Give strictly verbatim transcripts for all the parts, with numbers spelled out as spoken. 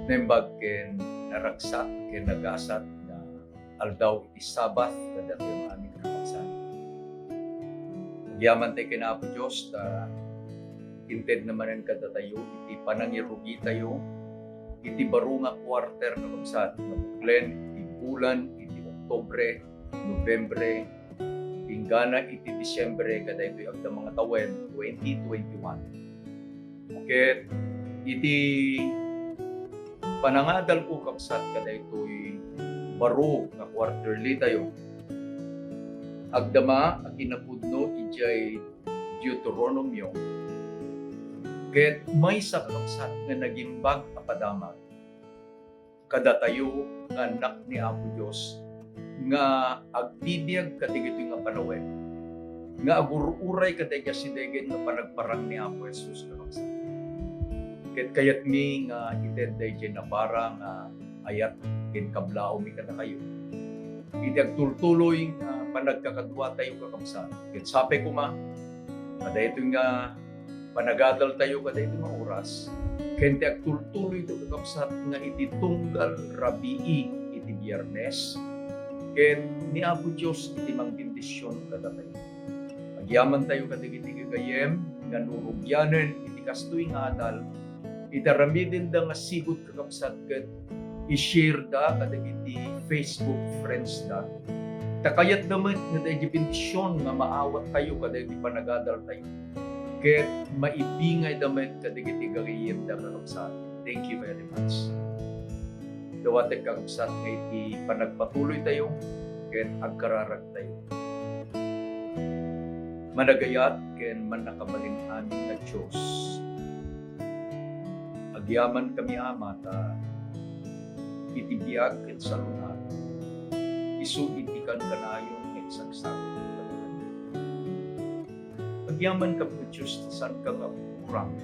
Naimbag ken naragsak ken nagasat nga aldaw iti Sabbath kadatayo amin, kakabsat. Agyaman tayo ken Apo Dios ta intedna manen kadatayo iti panangirugitayo iti baro nga quarter, kakabsat, nga buklen iti bulan iti Oktubre, Nobiembre, inggana iti Disiembre kadaytoy agdama nga tawen, twenty twenty-one. Ket iti panangadalko, kabsat, kadaytoy baro nga quarterly tayo, agdama a kinapudno idiay Deuteronomio, ket maysa, kabsat, nga nagimbag a padamag kadatayo nga annak ni Apo Dios nga agbibiag kadagitoy nga panawen, nga agur-uray kadagiti asidegen nga panagparang ni Apo Jesus, kakabsat. Ket kayatmi nga ited daydiay nabara nga ayat ken kablaawmi kadakayo iti agtultuloy nga panagkakaduatayo, kakabsat. Ket sapay koma, kadaytoy nga panagadaltayo kadaytoy nga oras, ken ti agtultuloyto, kakabsat, nga iti tunggal rabii iti Biernes, ket ni Apo Dios iti mangbendision kadatayo. Agyamantayo kadagiti gagayyem nga no rugianen iti kastoy nga adal, iti aramidenda nga sigud, kakabsat, ket i-share da kadagiti Facebook friends da. Ta kayatda met nga daydi bendision nga maawattayo kadagiti panagadaltayo. Ket maibingayda met kadagiti gagayyemda, kakabsat. Thank you very much. Dawatek, kakabsat, nga iti panagpatuloytayo ket agkararagtayo. Managayat ken mannakabalin-amin nga Dios, agyamankami, Ama, ta iti biag ken salungat, isu iti kankanayon nga isagsakit kadakami. Agyamankami, Dios, ta saanka nga agkurang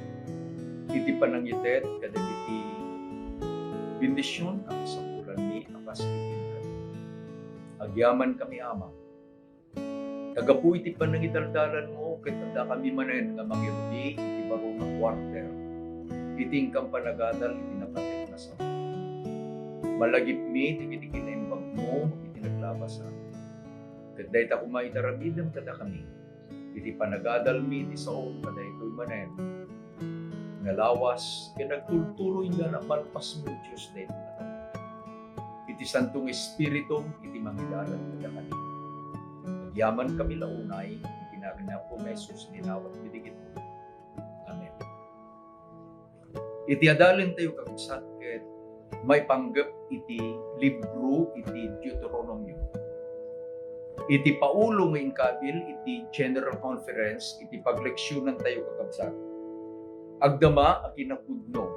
iti panangited kadagiti bendision a kasapulanmi a kas iti. Agyamankami, Ama, ta gapu iti panangidaldalanmo ket addakami manen nga mangirugi iti baro nga quarter iti inkan panagadal iti napatek nga sao. Malagipmi dagiti kinaimbagmo iti naglabas amin. Ket dayta koma iti aramidem kadakami iti panagadalmi iti sao kadaytoy manen nga lawas ken agtultuloy nga napalpasmo, Dios, daytoy nga tawen. Iti Santo nga Espiritum iti mangidalan kadakami. Agyamankami la unay iti nagan ni Apo nga Jesus nga inawatmi dagitoy. Amen. Iti adalentayo, kakabsat, ket maipanggep iti libro iti Deuteronomio. Iti Paulo nga inkabil iti General Conference iti pagleksionantayo, kakabsat, agdama a kinapudno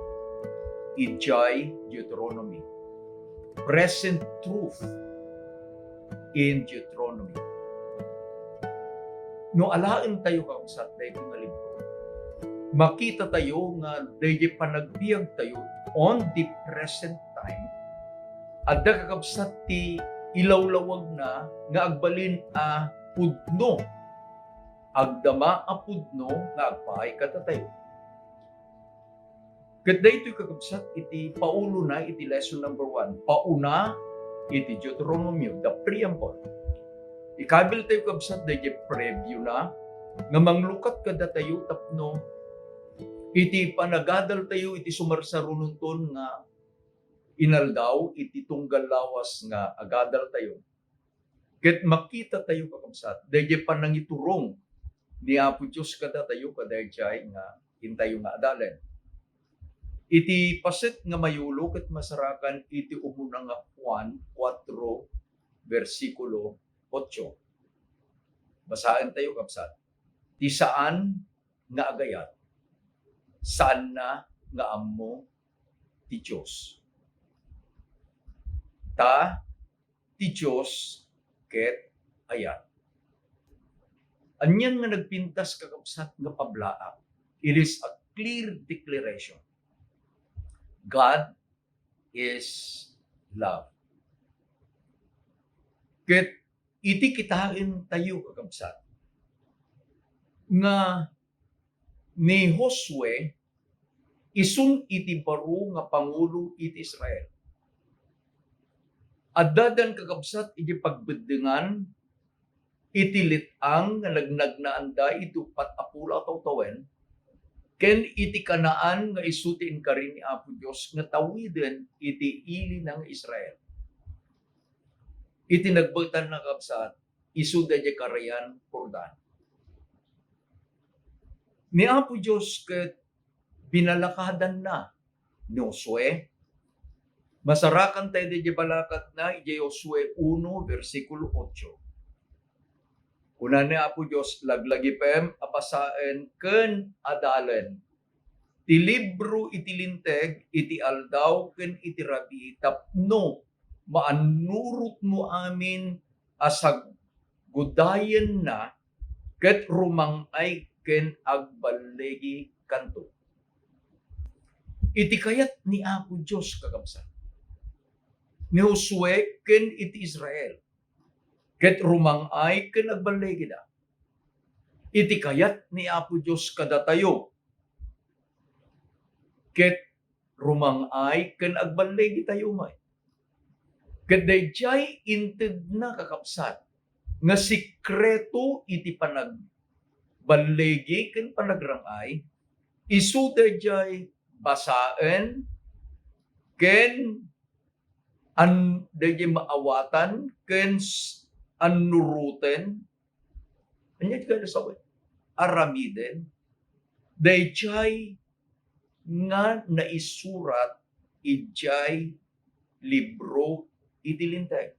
idiay Deuteronomy. Present truth in Deuteronomy. No alaentayo, kakabsat, daytoy nga libro, makitatayo nga daydiay panagbiagtayo on the present time, adda, kakabsat, ti ilawlawagna nga agbalin a pudno, agdama a pudno nga agpaay kadatayo. Ket daytoy, kakabsat, iti paulona iti lesson number one. Pauna iti Deuteronomio, the preamble. Ikabiltayo, kabsat, daydiay preview na nga manglukat kadatayo tapno iti panagadaltayo iti sumarsarunonton nga inaldaw iti tunggal lawas nga agadaltayo. Ket makitatayo, kakabsat, daydiay panangiturong ni Apo Dios kadatayo kadaydiay nga intayo nga adalen. Iti paset nga mayulo ket masarakan iti umuna nga Juan kuatro, bersikulo otso. Basaentayo, kabsat. Ti saan nga agayat, saanna nga ammo ti Dios. Ta ti Dios ket ayat. Anian nga nagpintas, kakabsat, nga pablaak? It is a clear declaration. God is love. Ket iti kitaentayo, kakabsat, nga ni Josue isun iti baro nga pangulo iti Israel. Addadan, kakabsat, iti pagbeddengan iti let-ang nga nagnagnaanda iti uppat a pula a tawtawen, ken iti Canaan nga isu ti inkari ni Apo Dios nga tawiden iti ilina nga Israel. Iti nagbetan, kakabsat, isu daydiay karayan Jordan. Ni Apo Dios ket binalakadanna ni Josue. Masarakan tayo daydiay balakadna idiay Josue uno, bersikulo otso. Kuna ni Apo Dios, "Laglagipem a basaen ken adalen ti libro iti Linteg iti aldaw ken iti rabii tapno maannurotmo amin a saggudayenna ket rumang-ay ken agballegikanto." Iti kayat ni Apo Dios, kakabsat, ni Josue ken iti Israel, ket rumang-ay ken agballegida. Iti kayat ni Apo Dios kadatayo, ket rumang-ay ken agballegitayo met. Ket daydiay intedna, kakabsat, nga sikreto iti panagballegi ken panagrang-ay, isu daydiay basaen ken an-, daydiay maawatan ken s-, annuroten. Ania ti kayatna sawen? Aramiden daydiay nga naisurat idiay libro iti Linteg.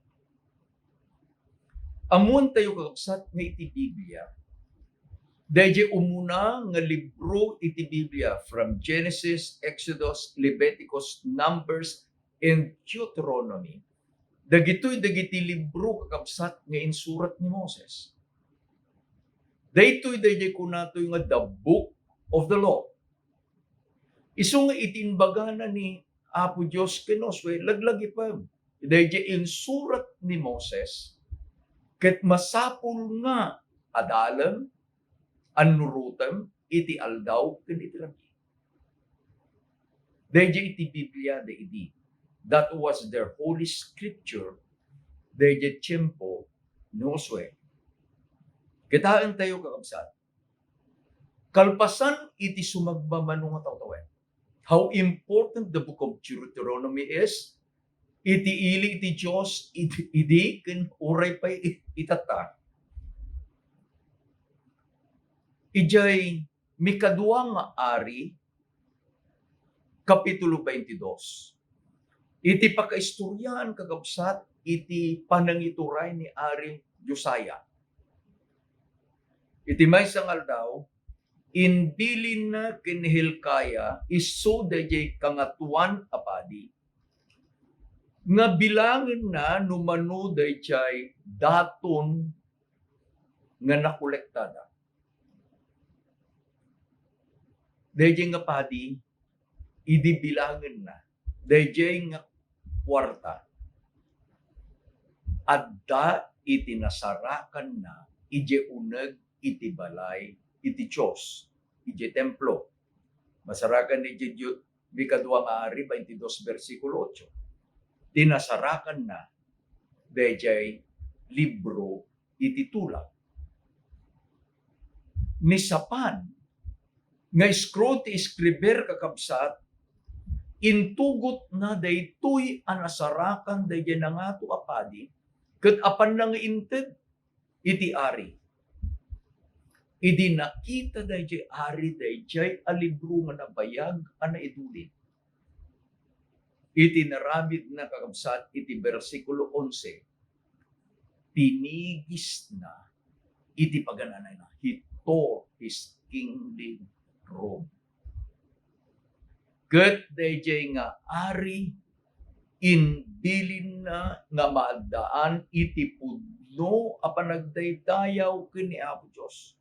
Ammoentayo, kakabsat, nga iti Biblia, daydiay umuna nga libro iti Biblia, from Genesis, Exodus, Leviticus, Numbers, and Deuteronomy, dagitoy dagiti libro, kakabsat, nga insurat ni Moses. Daytoy daydiay kunatoy nga the book of the law. Isu nga iti imbagana ni Apo Dios ken Josue, "Laglagipem daydiay insurat ni Moses, ket masapul nga adalem, annurotem iti aldaw ken iti rabii." Daydiay iti Biblia daydi. That was their holy scripture daydiay tiempo ni Josue. Kitaentayo, kakabsat, kalpasan iti sumagmamano nga tawtawen, how important the book of Deuteronomy is iti ili iti Dios, idi, idi ken uray pay itatta. Idiay Mikadua nga Ari, Kapitulo twenty-two. Iti pakaistoriaan, kakabsat, iti panangituray ni Ari Josiah. Iti maysa nga aldaw, imbilinna ken ni Hilkiah, isu daydiay kangatoan a padi, nga bilangenna no mano daydiay daton nga nakolektada. Daydiay nga padi, idi bilangenna daydiay nga kuarta, adda iti nasarakanna idiay uneg iti balay iti Dios, idiay templo. Masarakan idiay Dio-, Mikadua nga Ari, twenty-two, bersikulo otso. Ti nasarakanna daydiay libro iti tulag. Ni Safan nga scroll ti eskriber, kakabsat, intugotna daytoy a nasarakan daydiay nangato a padi, ket apanna nga inted iti ari. Idi nakita daydiay ari daydiay a libro nga nabayag a naidulin, iti naramidna, kakabsat, iti bersikulo onse, pinigisna iti pagan-anayna. He tore his kingly robe. Ket daydiay nga ari, imbilinna nga maaddaan iti pudno a panagdaydayaw ken ni Apo Dios.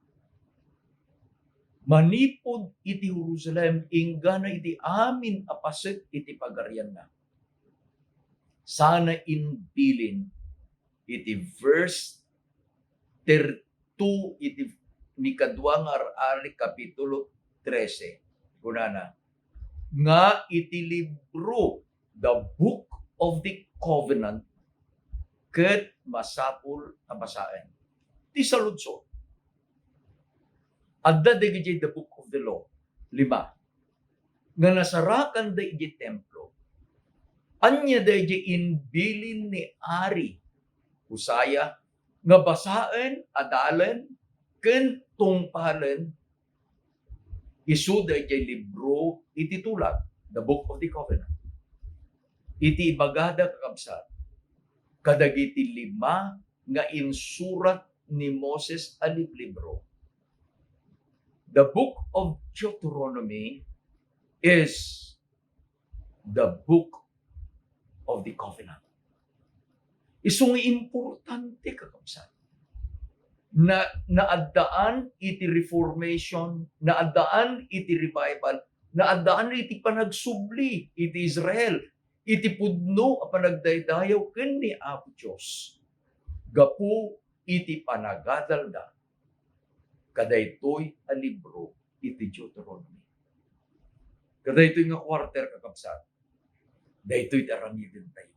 Manipud iti Jerusalem, inggana iti amin a paset iti pagarianna. Sana imbilin iti verse thirty-two iti Mikadua nga Ar-ari, Kapitulo trese. Kunana, nga iti libro, the Book of the Covenant, ket masapul a basaen. Ti saludsod, adda dagiti the Book of the Law, lima, nga nasarakanda idiay templo. Ania daydiay imbilin ni Ari Josiah nga basaen, adalen, ken tungpalen? Isu daydiay libro iti tulag, the Book of the Covenant. Iti ibagada, kakabsat, kadagiti lima nga insurat ni Moses a liblibro, the Book of Deuteronomy is the Book of the Covenant. Isu nga importante, kakabsat. Na, naaddaan iti Reformation, naaddaan iti Revival, naaddaan iti panagsubli iti Israel, iti pudno a panagdaydayaw ken ni Apo Dios gapu iti panagadalda kadaytoy a libro iti Deuteronomy. Kadaytoy nga quarter, kakabsat, daytoy ti aramidentayo.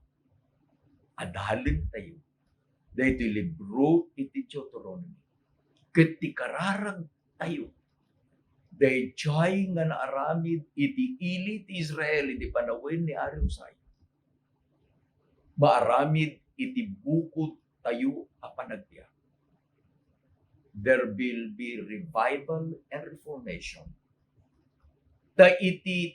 Adalentayo daytoy libro iti Deuteronomy. Ket ti kararagtayo, daydiay nga naaramid iti ili ti Israel idi panawen ni Ari Josiah, maaramid iti bukod tayo a panagbiag. There will be revival and reformation. Ta iti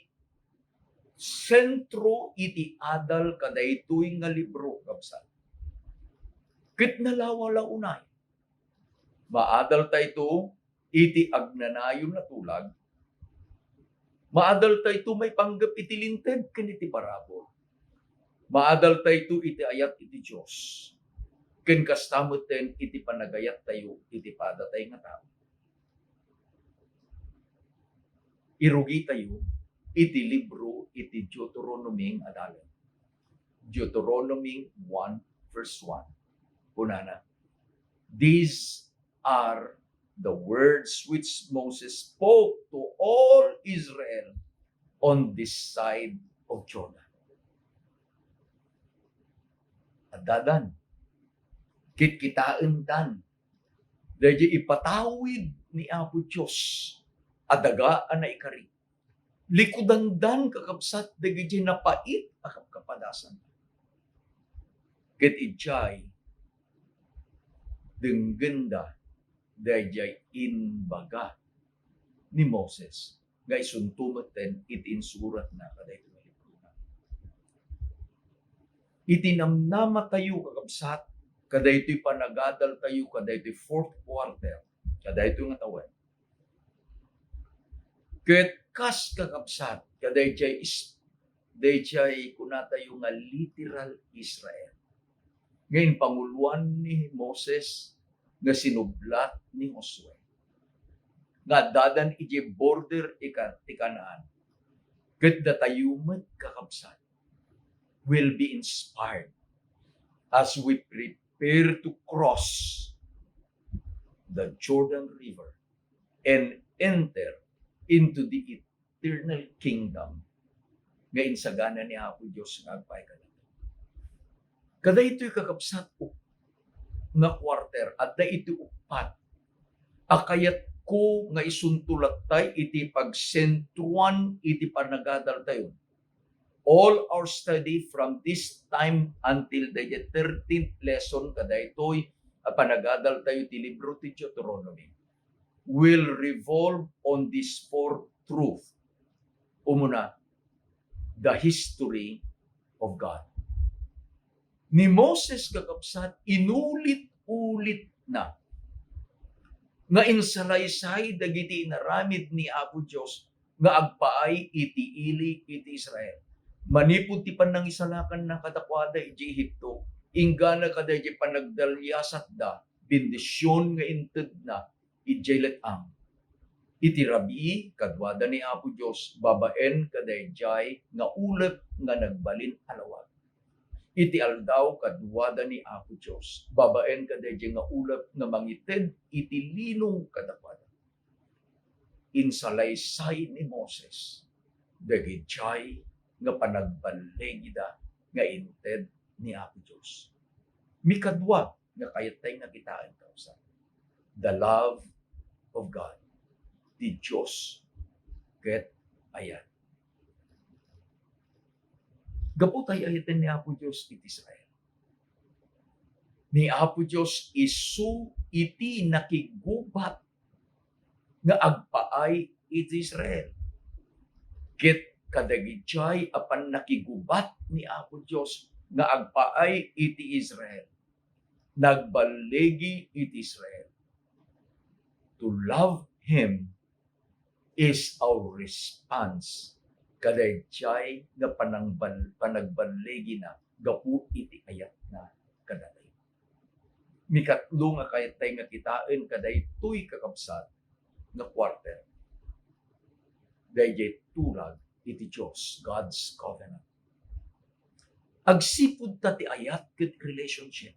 sentro iti adal kadaytoy nga libro, kabsat, ket nalawala unay. Maadal tayo iti agnanayon a tulag. Maadal tayo maipanggep iti Linteg ken iti parabur. Maadal tayo iti ayat iti Dios. Ken kasta metten iti panagayat tayo iti padatay nga tao. Irugi tayo iti libro iti Deuteronomy nga adalen. Deuteronomy one, verse one. Kunana, "These are the words which Moses spoke to all Israel on this side of Jordan." Addadan, kitkitaendan, daydiay ipatawid ni Apo Dios a daga a naikari. Likudandan, kakabsat, dagiti napait a kapkapadasan. Ket idiay denggenda daydiay imbaga ni Moses nga isunto metten iti insuratna kadaytoy nga librona. Iti namnamatayo, kakabsat, kadaytoy panagadaltayo kadaytoy fourth quarter, kadaytoy nga tawen. Ket kas, kakabsat, kadaydiay is-, daydiay kunatayo nga literal Israel nga impanguloan ni Moses nga sinublat ni Josue, nga addadan idiay border ika-, ti Canaan. Ket datayo met, kakabsat, will be inspired as we prepare to cross the Jordan River and enter into the eternal kingdom nga insagana ni Apo Dios nga agpaay kadatayo. Kadaytoy, kakabsat, up-, nga quarter, adda iti uppat a kayatko nga isunto latta iti pagsentroan iti panagadaltayo. All our study from this time until the thirteenth lesson kadaytoy a panagadaltayo ti libro ti Deuteronomy will revolve on this four truth. Umuna, the history of God. Ni Moses, kakabsat, inulit-ulitna nga insalaysay dagiti inaramid ni Apo Dios nga agpaay iti ili iti Israel. Manipud ti pannangisalakanna kadakuada idiay Egipto, inggana kadaydiay panagdaliasatda, bendision nga intedna idiay let-ang. Iti rabii, kaduada ni Apo Dios babaen kadaydiay nga ulep nga nagbalin a lawag. Iti aldaw, kaduada ni Apo Dios babaen kadaydiay nga ulep nga mangited iti linong kadakuada. Insalaysay ni Moses Dagidiay nga panagballigida nga inted ni Apo Dios. Mikadua nga kayattay nga kitaen, kakabsat, the love of God. Ti Dios ket ayat. Gapu ta ay-ayaten ni Apo Dios iti Israel. Ni Apo Dios isu iti nakigubat nga agpaay iti Israel. Ket kadagidiay a pannakigubat ni Apo Dios nga agpaay iti Israel, nagballigi iti Israel. To love Him is our response kadaydiay nga panangbal-, panagballigina gapu iti ayatna kadatayo. Mikatlo nga kayattay nga kitaen kadaytoy, kakabsat, nga quarter, daydiay tulag iti Dios, God's covenant. Agsipud ta ti ayat ket relationship.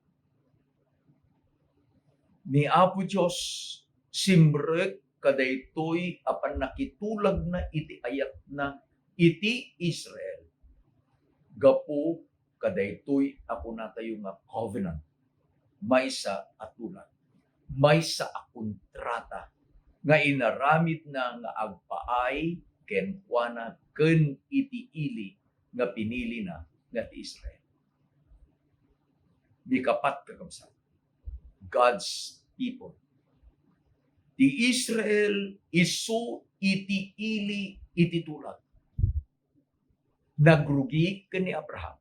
Ni Apo Dios simrek kadaytoy a pannakitulagna iti ayatna iti Israel gapu kadaytoy a kunatayo nga covenant, maysa a tulag, maysa a kontrata nga inaramidna nga agpaay kenkuana ken iti ili nga pinilina nga ti Israel. Mikapat, kakabsat, God's people. Ti Israel isu iti ili iti tulag. Nagrugi ken ni Abraham.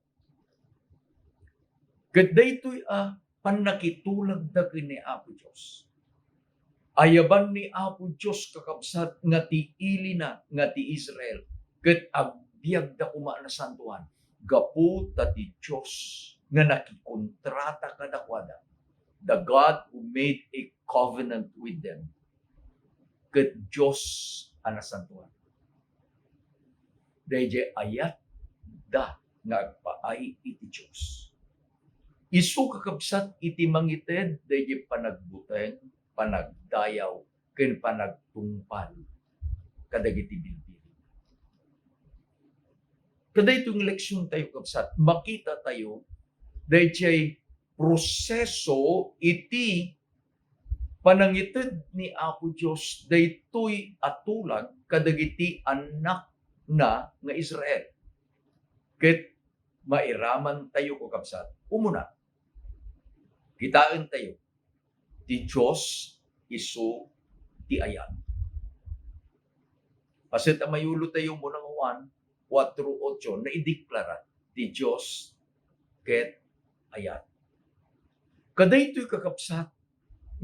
Ket daytoy a pannakitulagda ken ni Apo Dios. Ayaban ni Apo Dios, kakabsat, nga ti ilina nga ti Israel ket agbiagda koma a nasantoan gapu ta ti Dios nga nakikontrata kadakuada, the God who made a covenant with them, ket Dios a nasantoan. Daydiay ayatda nga agpaay iti Dios. Isu, kakabsat, iti mangited daydiay panagbuteng, panagdayaw, ken panagtungpal kadagiti bilbil. Kadaytoy nga leksiontayo, kabsat, makitatayo daydiay proseso iti panangited ni Apo Dios daytoy a tulag kadagiti annakna nga Israel. Ket mairamantayo, kakabsat, umuna, kitaentayo ti Dios isu ti ayat. Paset a mayulotayo umuna nga Juan kuatro otso, naideklara ti Dios ket ayat. Kadaytoy, kakabsat,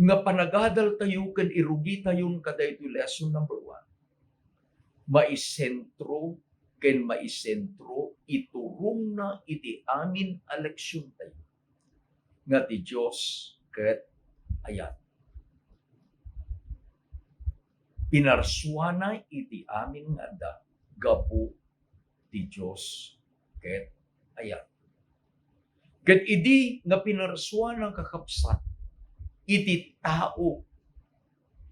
nga panagadaltayo ken irugitayon kadaytoy lesson number one, maisentro ken maisentro iturongna iti amin a leksiontayo nga ti Dios ket ayat. Pinarsuana iti amin nga adda gapu ti Dios ket ayat. Ket idi nga pinarsuana, kakabsat, iti tao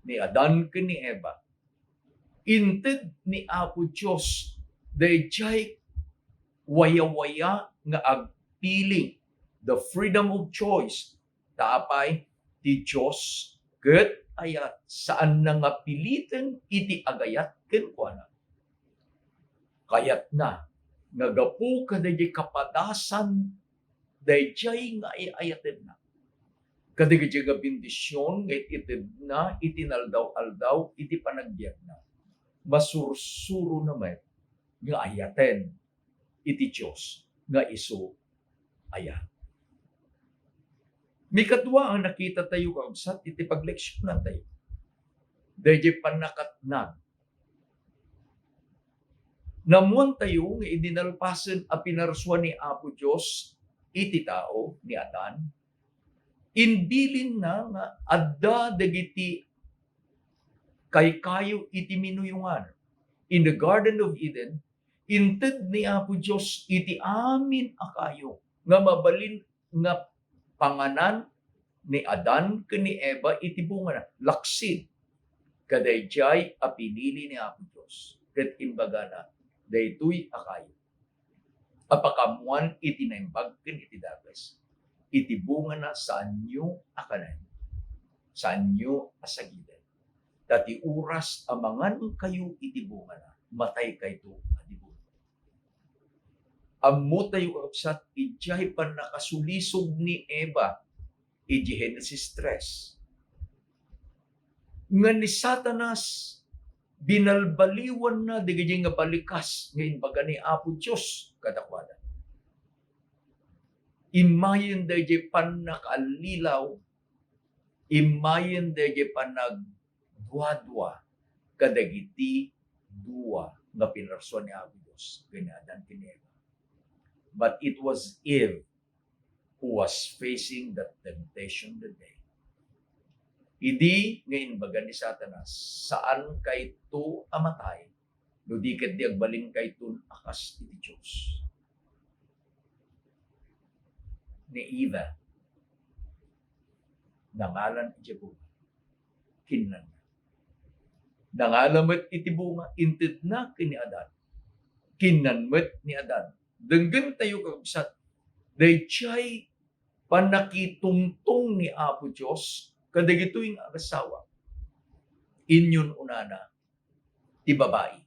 ni Adan ken ni Eva, inted ni Apo Dios daydiay wayawaya nga agpili, the freedom of choice, ta apay ti Dios ket ayat, saanna nga piliten iti agayat kenkuana. Kayatna nga gapu kadagiti kapadasan daydiay nga ay-ayatenna, kadagiti nga bendision nga itedna iti naldaw-aldaw iti panagbiagna, masursurona met nga ayaten iti Dios nga isu ayat. Mikadua a nakitatayo, kakabsat, iti pagleksionantayo, daydiay pannakatnag. Naammoantayo nga idi nalpasen a pinarsua ni Apo Dios iti tao, ni Adan, imbilinna nga adda dagiti kaykayo iti minuyongan. In the Garden of Eden, inted ni Apo Dios iti amin a kayo nga mabalin nga panganan ni Adan ken ni Eva iti bungana, laksid kadaydiay a pinili ni Apo Dios. Ket imbagana, daytoy a kayo a pakaammoan iti naimbag ken iti dakes. Iti bungana, saanyo a kanen, saanyo a sagiden. Ta ti oras a mangankayo iti bungana, mataykayto a demonio. Ammotayo, kakabsat, idiay pannakasulisog ni Eva iti Genesis tres, nga ni Satanas, binalbaliwanna dagiti nga balikas nga imbaga ni Apo Dios kadakuada. Immayen daydiay pannakaallilaw, immayen daydiay pannagduadua kadagiti dua nga pinarsuan ni Apo Dios ken ni Adan ken ni Eva. But it was Eve who was facing that temptation that day. Idi nga imbaga ni Satanas, "Saankayto a matay, no di ketdi agbalinkayton a kas iti Dios." Ni Eva, nangalan iti bunga, kinnanna. Nangalan met iti bunga, intedna ken ni Adan, kinnan met ni Adan. Denggentayo, kakabsat, daydiay pannakitungtong ni Apo Dios kadagitoy nga agassawa. Inyun-unana ti babai.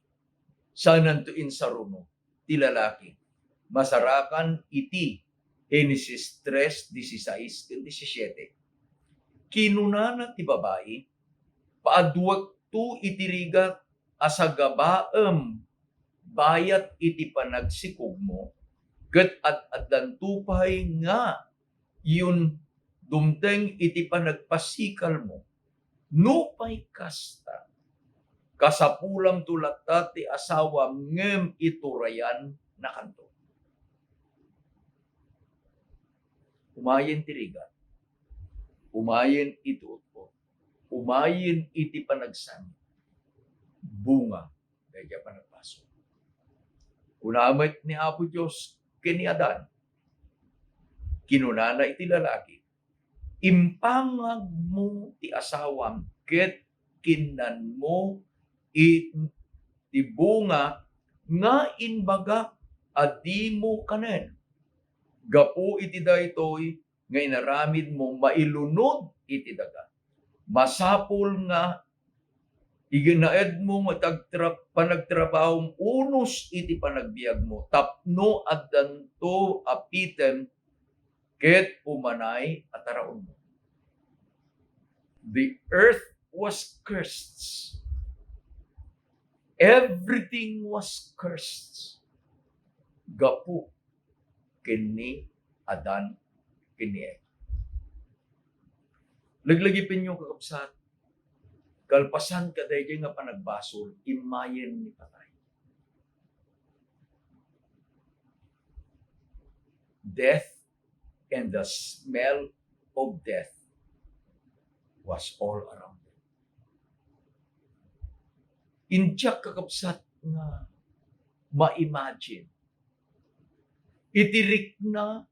Saananto insaruno ti lalaki. Masarakan iti Genesis tres dieciséis ken diecisiete. Kinunana ti babai, "Paaduekto iti rigat a sagabaem bayat iti panagsikogmo, ket ad-addanto pay nga inyun dumteng iti panagpasikalmo. Nupay kasta, kasapulamto latta ti asawam ngem iturayannakanto." Umayen ti rigat, umayen iti utpot, umayen iti panagsangit, bunga daydiay panagbasol. Kuna met ni Apo Dios ken ni Adan, kinunana iti lalaki, "Impangagmo ti asawam ket kinnanmo iti bunga nga imbagak a dimo kanen. Gapu iti daytoy nga inaramidmo, mailunod iti daga. Masapul nga iginaedmo nga tagtra-, panagtrabahom unos iti panagbiagmo, tapno addanto a pitem ket umanay a taraonmo." The earth was cursed. Everything was cursed. Gapu ken ni Adan ken ni Eva. Laglagipenyo, kakabsat, kalpasan kadaydiay nga panagbasol, immayen ni patay. Death and the smell of death was all around them. Indiak, kakabsat, nga ma-imagine iti rikna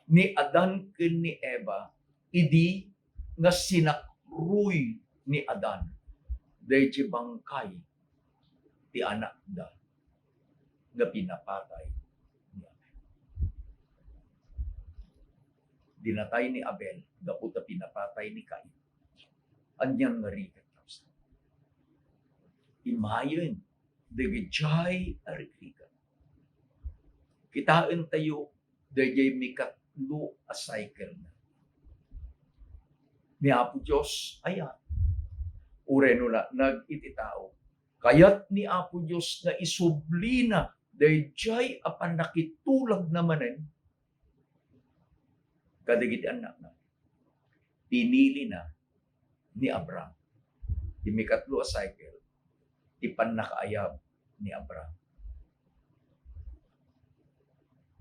ni Adan ken ni Eva idi nga sinakruy ni Adan daydiay bangkay ti anakda nga pinapatay ni Abel. Dinatay ni Abel gapu ta pinapatay ni Cain. Anian nga rigat, kakabsat? Immayen dagijay a rigrigat. Kitaentayo dayjay mikatlo a cycle na. Ni Apo Dios, aya, uray no natnag iti tao, kayat ni Apo Dios nga isublina dayjay a pannakitulagna manen kadagiti annakna. Pinilina ni Abraham. Ti mikatlo a cycle, ti pannakaayab ni Abraham.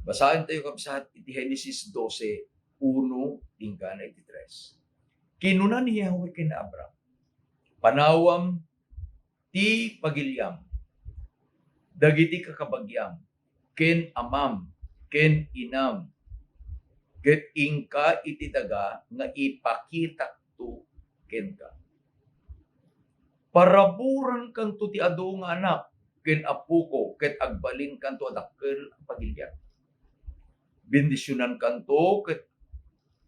Basaentayo, kabsat, iti Genesis doce, uno inggana iti tres. Kinuna ni Yahweh ken Abraham, "Panawam ti pagiliam, dagiti kakabagiam, ken amam, ken inam, ket inka iti daga nga ipakitakto kenka. Paraburankanto ti adu nga anak, ken apoko, ket agbalinkanto a dakkel a pagilian. Bendisionankanto ket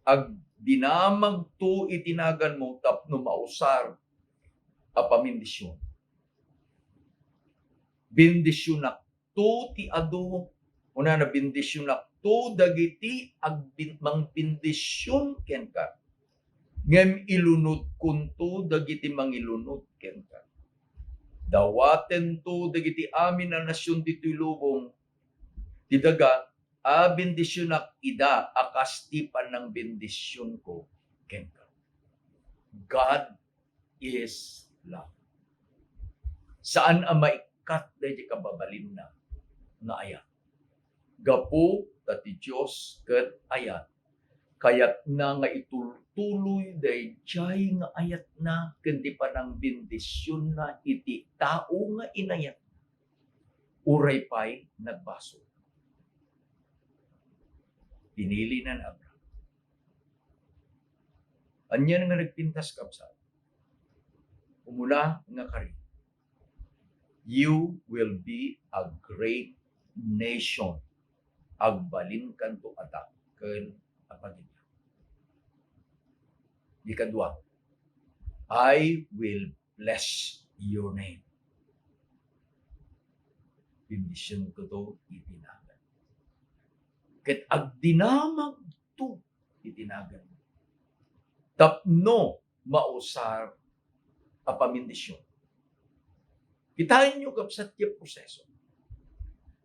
agdinamagto iti naganmo tapno mausar a pamindision. Bendisionakto ti adu, kunana, bendisionakto dagiti agbin-, mangbendision kenka. Ngem ilunodkonto dagiti mangilunod kenka. Dawatento dagiti amin a nasion ditoy lubong ti daga a bendisionak ida a kas ti panangbendisionko kenka. God is love. Saan a maikkat daydi kababalinna nga ayat. Gapu ta ti Dios ket ayat, kayatna nga itultuloy daydiay nga ayatna ken ti panangbendisionna iti tao nga inayatna. Uray pay nagbasol. Pinili na ni Abraham. Anian nga nagpintas, kabsat? Umuna nga kari, "You will be a great nation." Agbalinkanto a dakkel a pagilian. Ikadua, "I will bless your name." Bendisionko to iti nagan. Ket agdinamagto iti nagan. Tapno mausar a pamindision. Kitaenyo, kabsat, ti proseso.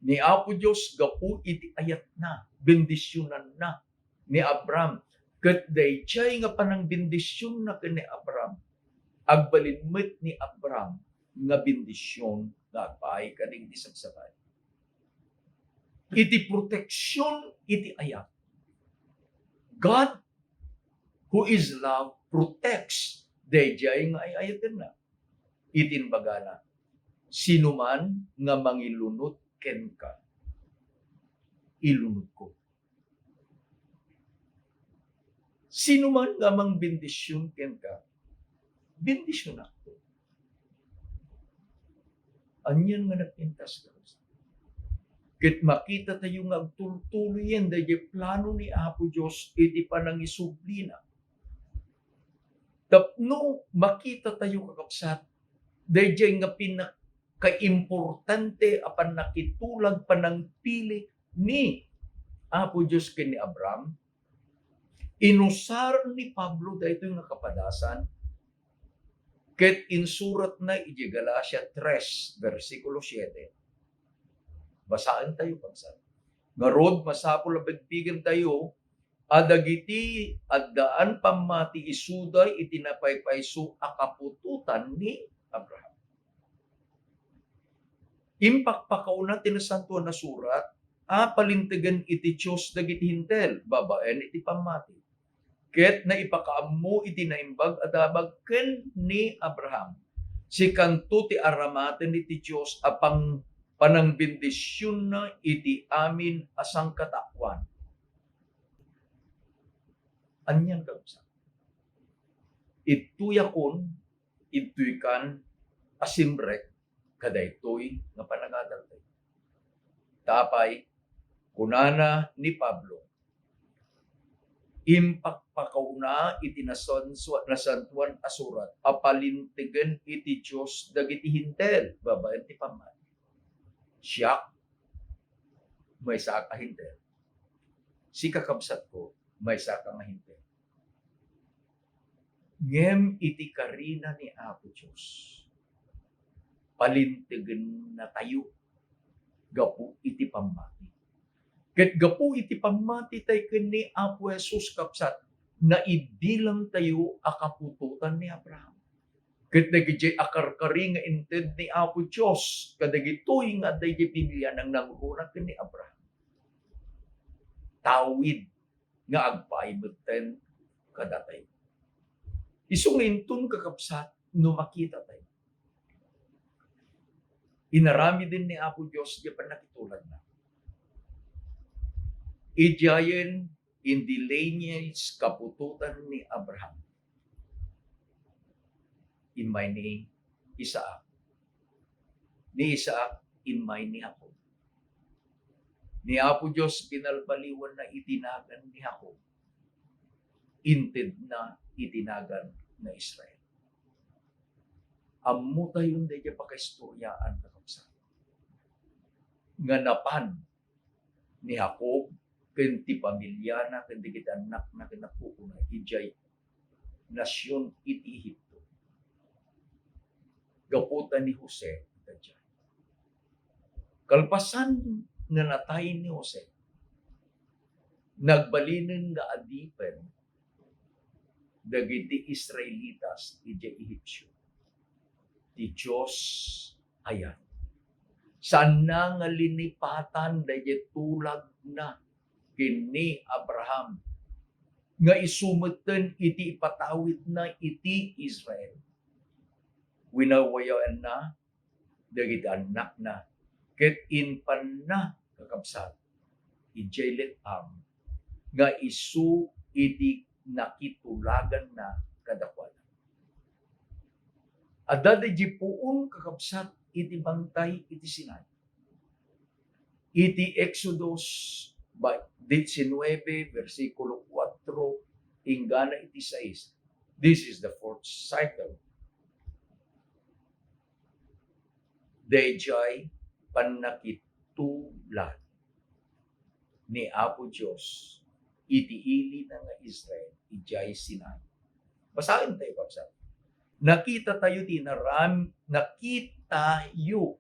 Ni Apo Dios, gapu iti ayatna, bendisionanna ni Abraham. Ket daydiay nga panangbendisionna ken ni Abraham, agbalin met ni Abraham nga bendision nga agpaay kadagiti sagsakana. Iti proteksion iti ayat. God, who is love, protects daydiay nga ay-ayatenna. Iti imbagana, "Sinuman nga mangilunod kenka, ilunodko." Sinuman nga mangbendision kenka, bendisionakto. Anian nga nagpintas, kabsat? Ket makitatayo nga agtultuloyen daydiay plano ni Apo Dios iti panangisublina. Tapno makitatayo, kakabsat, daydiay nga pinakaimportante a pannakitulag, panangpili ni Apo Dios ken ni Abraham, inusar ni Pablo daytoy nga kapadasan ket insuratna idiay Galacia tres, bersikulo siete. Basaentayo, kabsat. Ngarud, masapul a bigbigentayo a dagiti addaan pammati isuda iti napaypayso a kaputotan ni Abraham. Impakpakauna ti Nasantoan a Surat a palintegen iti Dios dagiti Hentil babaen iti pammati. Ket naipakaammo iti Naimbag a Damag ken ni Abraham. Sikanto ti aramaten iti Dios a pang-, panangbendisionna iti amin a sangkataoan. Anian, kabsat? Ittoyakon, ittoykan a simrek kadaytoy nga panagadaltayo. Ta apay, kunana ni Pablo, impakpakauna iti nasansua-, Nasantoan a Surat a palintegen iti Dios dagiti Hentil babaen ti pammati. Siak, maysaak a Hentil. Sika, kabsatko, maysa ka nga Hentil. Ngem iti karina ni Apo Dios, palintegennatayo gapu iti pammati. Ket gapu iti pammatitayo ken ni Apo Jesus, kabsat, naibilangtayo a kaputotan ni Abraham. Ket dagidiay a karkari nga inted ni Apo Dios kadagitoy nga adda idiay Biblia, nangruna ken ni Abraham. Tawid nga agpaay metten kadatayo. Isu nga inton, kakabsat, no makitatayo, inaramiden ni Apo Dios diay pannakitulagna. Idiayen in the lineage kaputotan ni Abraham. Immay ni Isaac. Ni Isaac, immay ni Jacob. Ni Apo Dios binalbaliwanna iti nagan ni Jacob, intedna iti nagan nga Israel. Ammotayon daydiay pakaistoriaan, kakabsat, nga napan ni Jacob ken ti pamiliana ken dagiti annakna ken napupona idiay nasion iti Egipto. Gapu ta ni Jose ita diay. Kalpasan nga natay ni Jose, nagbalinen nga adipen dagiti Israelitas idiay Egipsio. Ti Dios ayan. Saanna nga linipatan daydiay tulagna ken ni Abraham nga isu metten iti ipatawidna iti Israel. Winawayaanna dagiti annakna ket impanna, kakabsat, idiay let-am nga isu iti nakitulaganna kadakuada. Adda daydiay puon, kakabsat, iti bantay iti Sinai. Iti Exodus ba-, diecinuebe, bersikulo kuatro, inggana iti sais. This is the fourth cycle. Daydiay pannakitulag ni Apo Dios iti ilina nga Israel idiay Sinai. Basaentayo, kabsat. Nakitatayo ti inaram-, nakitayo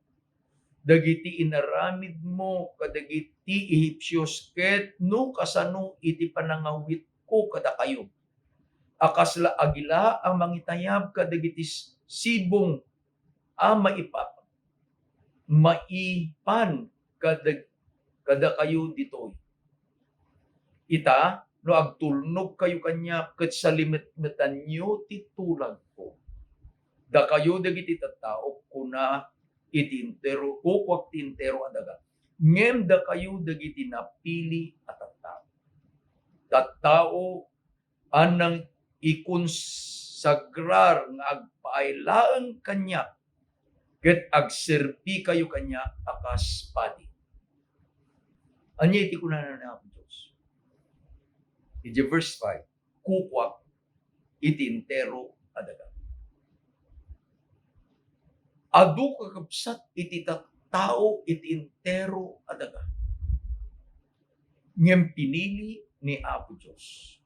dagiti inaramidmo kadagiti Egipsios, ket no kasano iti panangawitko kadakayo a kasla agila a mangitayab kadagiti s-, sibong a maipap-, maipan kadag-, kadakayo ditoy. Ita, no agtulnogkayo kaniak ket salimetmetanyo ti tulagko, dakayo dagiti tattaok, kuna iti entero, kukuak ti entero a daga. Ngem dakayo dagiti napili a tattao. Tattao a nangikonsagrar nga agpaay laeng kaniak, ket agserbikayo kaniak a kas padi. Ania iti kunana ni Apo Dios? Iti verse five, kukuak iti entero a daga. Adu, kakabsat, iti tattao iti entero a daga. Ngem pinili ni Apo Dios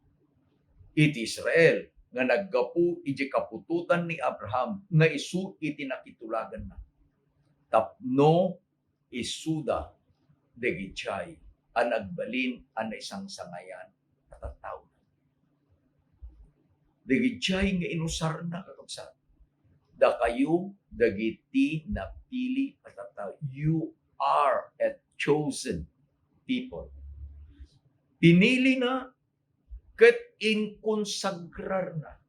iti Israel nga naggapu iti kaputotan ni Abraham nga isu iti nakitulaganna, tapno isuda dagidiay a nagbalin a naisangsangayan a tattao. Dagidiay nga inusarna, kakabsat, dakayo dagiti napili a tattao. You are a chosen people. Pinilina ket inkonsagrarna.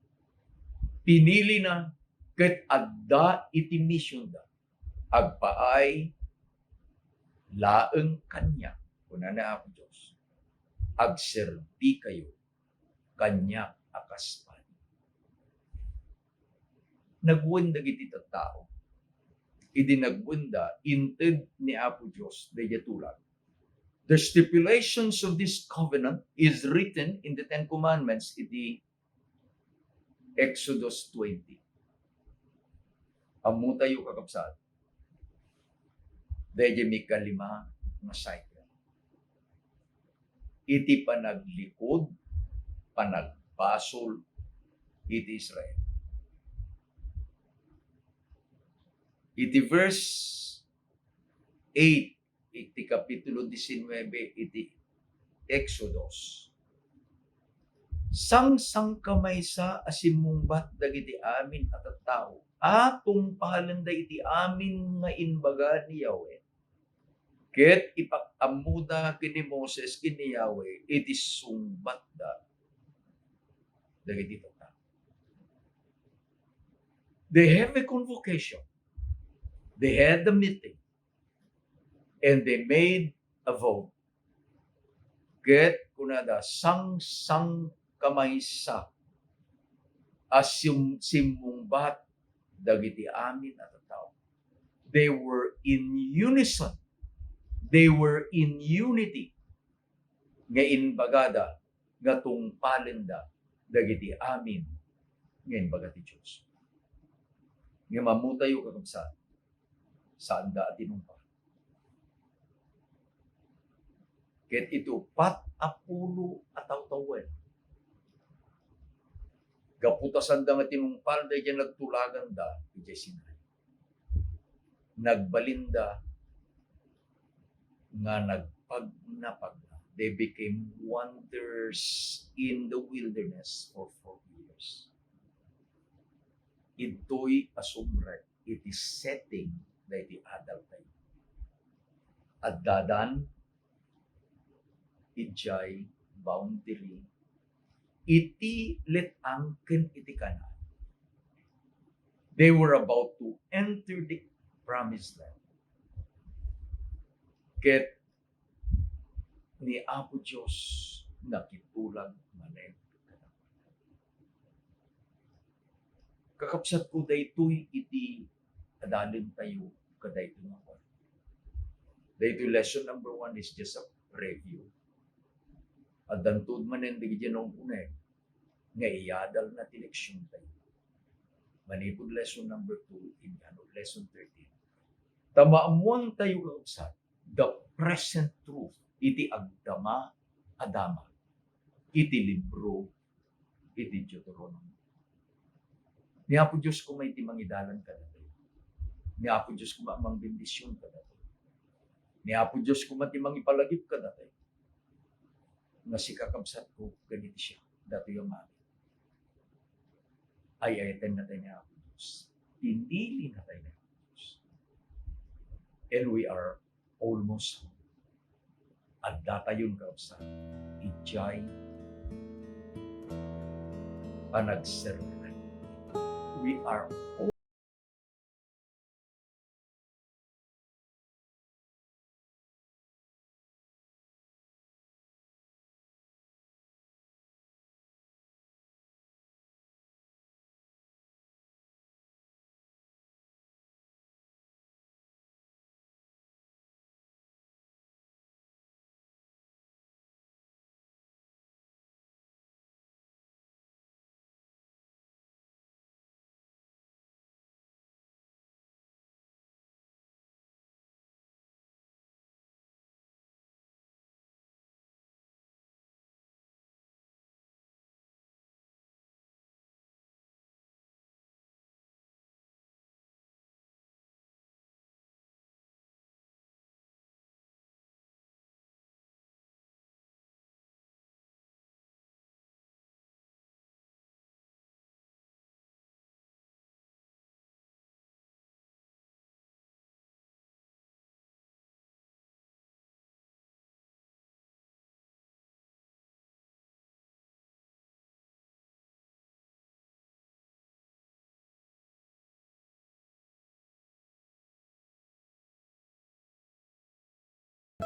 Pinilina ket adda iti misionda. Agpaay laeng kaniak, kuna ni Apo Dios, agserbikayo kaniak a kas padi. Nagwen dagiti tattao. Idi nagwenda, inted ni Apo Dios daydiay tulag. The stipulations of this covenant is written in the Ten Commandments iti Exodus twenty. Ammotayo, kakabsat, daydiay mikalima nga cycle iti panaglikod, panagbasol iti Israel. Iti verse eight, iti kapitulo diecinuebe iti Exodus, sangsangkamaysa a simmungbat dagiti amin a tattao a tungpalenda iti amin nga imbaga ni Yahweh. Ket ipak-ammoda ken ni Moses ken ni Yahweh iti sungbatda dagiti tattao. They have a convocation. They had a meeting. And they made a vote. Ket kunada, sangsangkamaysa a sim-, simmungbat dagiti amin a tattao. They were in unison. They were in unity. Nga imbagada nga tungpalenda dagiti amin nga imbaga ti Dios. Ngem ammotayo, kakabsat, saanda a tinungpal. Ket iti uppat a pulo a tawen, gapu ta saanda nga tinungpal daydiay nagtulaganda idiay Sinai, nagbalinda nga nagpagnapagna. They became wanderers in the wilderness for forty years. Idtoy a sumrek iti setting daydi adaltayo. Addadan idiay boundary iti let-ang ken iti Canaan. They were about to enter the promised land. Ket ni Apo Dios nakitulag manen kadakuada. Kakabsatko, daytoy iti adalentayo kadaytoy nga oras. Daytoy lesson number one is just a preview. Addanto manen dagiti naun-unayo nga iadalna ti leksiontayo. Manipud lesson number two, inggano lesson thirteen. Ta maammoantayo, kakabsat, the present truth iti agdama a damag iti libro iti Deuteronomy. Ni Apo Dios koma iti mangidalan kadatayo. Ni Apo Dios koma a mangbendision kadatayo. Ni Apo Dios koma ti mangipalagip kadatayo. Nga sika, kabsatko, ken iti siak, datoy a maamin. Ay-ayaten natay ni Apo Dios. Pinili natay ni Apo Dios. And we are almost home. Addatayon, kakabsat, idiay panagserrek. We are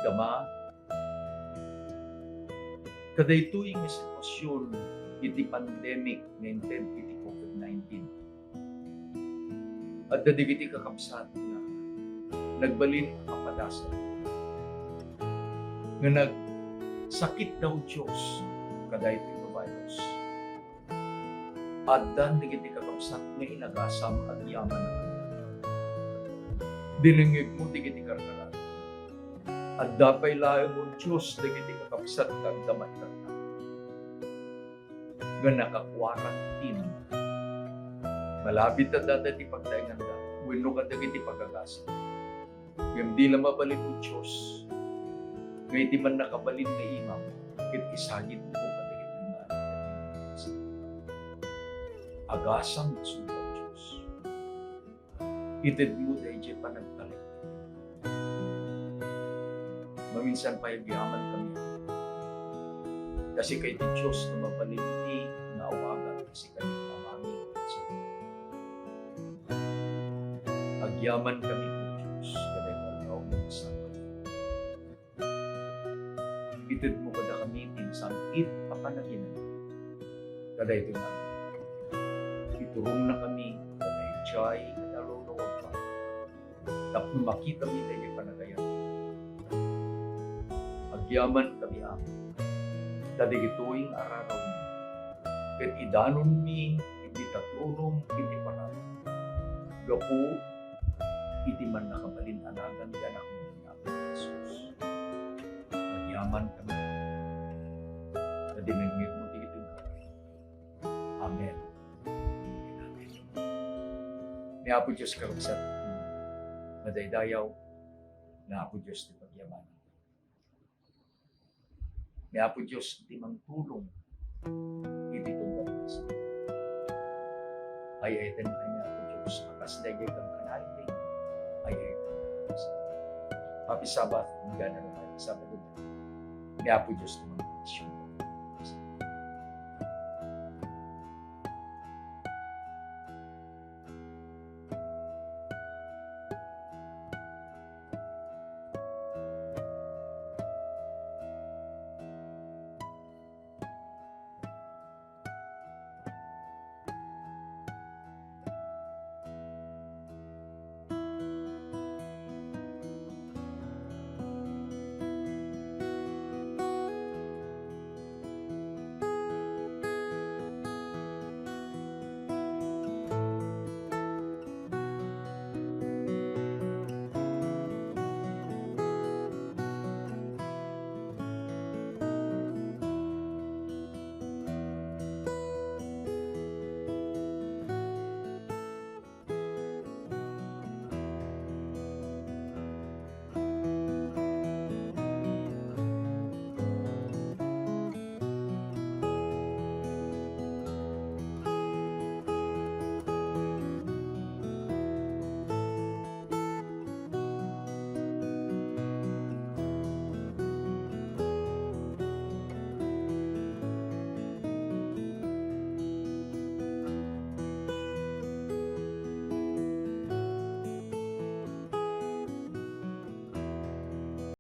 Kama, kadaytoy nga sitwasion iti pandemic nga inted iti covid nineteen. Adda dagiti kakabsat nga nagbalin a kapadasan nga nagsakit daw Dios kadaytoy nga virus. Addan dagiti kakabsat nga inagasam agyaman a kaniak. Dinengngegmo dagiti karkarag. Adda pay laeng, O Dios, dagiti kakabsat nga agdama itatta nga nakakuarantin. Malabit a data ti pagtaenganda wenno kadagiti pagagasam. Ngem di la mabalin, O Dios, nga iti mannakabalin nga imam ket isagidmo kadagiti nga agasam nga sumba, O Dios. Itedmo daydiay panagtalek. Maminsan pay agyaman kami. Ta sika iti Dios nga mabalin ti nga awagan, ta sika ti amangan. Agyaman kami, O Dios, kadagiti aldaw nga nagsakit. Itedmo kadakami ti insangit a panaginana. Kadaytoy nga, iturongna kami kadaydiay nga nalulawag pa. tapno makitami daydi panagayat. Agyamankami, Apo, ta dagitoy nga ararawmi ket idanonmi iti tronom iti parabur gapu iti mannakabalin a nagan ti Anakmo nga Apo Jesus. Agyamankami, ta dinengngegmo dagitoy nga ararawmi. Amen. Amen. Ni Apo Dios, karuksan, madaydayaw, ni Apo Dios ti pagyaman. Ni Apo Dios ti mangtulong iti tunggal. Ay-ayaten ka ni Apo Dios a kas daydiay kankanayon. Ay-ayaten ka. Happy Sabbath, inggana no Sabado. Ni Apo Dios ti mangtulong.